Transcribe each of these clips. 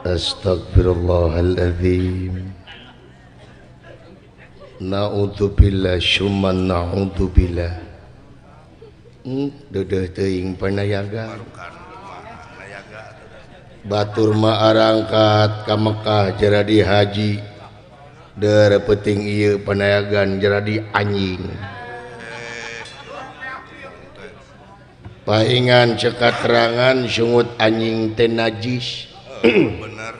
Astagfirullahaladzim. Na'udzubillah syumma na'udzubillah. Deudeuh teuing panayaga. Batur mah arangkat ka Mekah jaradi haji. Deur peuting ieu panayagan jaradi anjing. Paingan cek katerangan sungut anjing teh najis. Bener.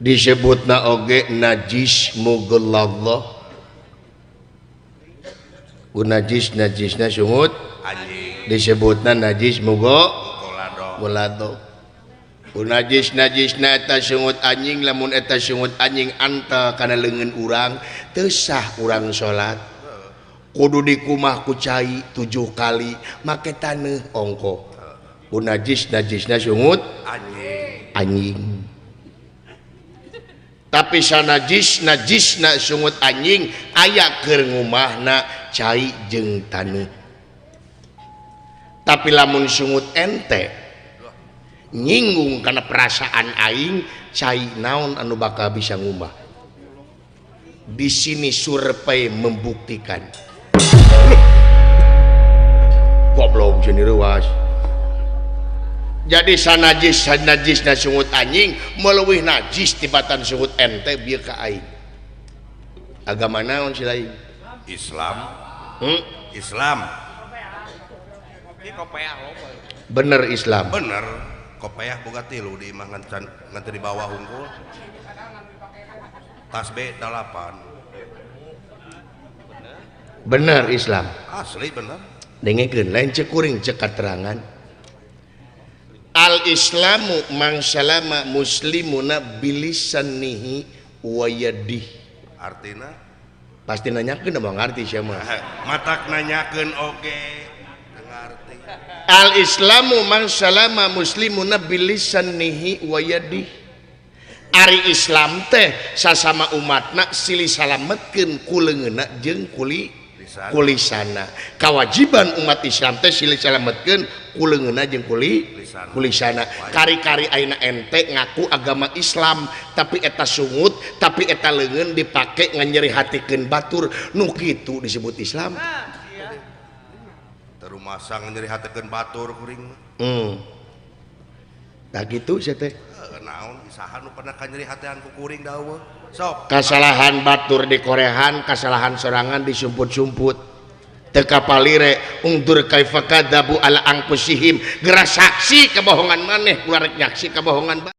Disebutna oge najis mughalladhah. Ku najis najisna sungut anjing disebutna najis mughalladhah. Ku najis najisna eta sungut anjing lamun eta sungut anjing antel kana leungeun urang teu sah urang salat. Kudu dikumah ku cai 7 kali make taneuh ongkoh. Ku najis najisna sungut anjing. Anjing. Tapi sanajis najisna sungut anjing aya keur ngumahna cai jeung taneuh. Tapi lamun sungut ente nyinggung kana perasaan aing, cai naon anu bakal bisa ngumah. Di sini survei membuktikan. Goblok jeung reuas. Jadi sanajis sanajisna sungut anjing meleuwih najis tibatan sungut ente bieu ka aing. Agama naon si lain? Islam. Islam. Bener Islam. Bener. Kopeah boga 3 di imah ngan teu di bawah hungkul. Tasbih 8. Bener Islam. Asli bener. Dengekeun lain cek kuring cek katerangan. Al Islamu mang salama muslimuna bilisanihi wa yadihi. Artina pasti nanyakeun mah ngarti sia mah. Matak nanyakeun oge ngarti. Al Islamu mang salama muslimuna bilisanihi wa yadihi. Ari Islam teh sasama umatna silih salametkeun ku leungeunna jeung kulisana. Kewajiban umat Islam teh silih salametkeun ku leungeunna jeung kulisana. Kari-kari ayeuna ente ngaku agama Islam tapi eta sungut, tapi eta leungeun dipake nganyeri hatikeun batur, nu kitu disebut Islam. Terumasa nganyeri hatikeun batur kuring mah. Tah kitu sia teh. Naon isaha nu pernah kanyeri hatean ku kuring daeueuh. Sok. Kasalahan batur dikorehan, kasalahan sorangan disumput-sumput. Teu kapalire ungdur kaifa kadzabu ala anfusihim, geura saksi kebohongan maneh ulah rek nyaksi kebohongan.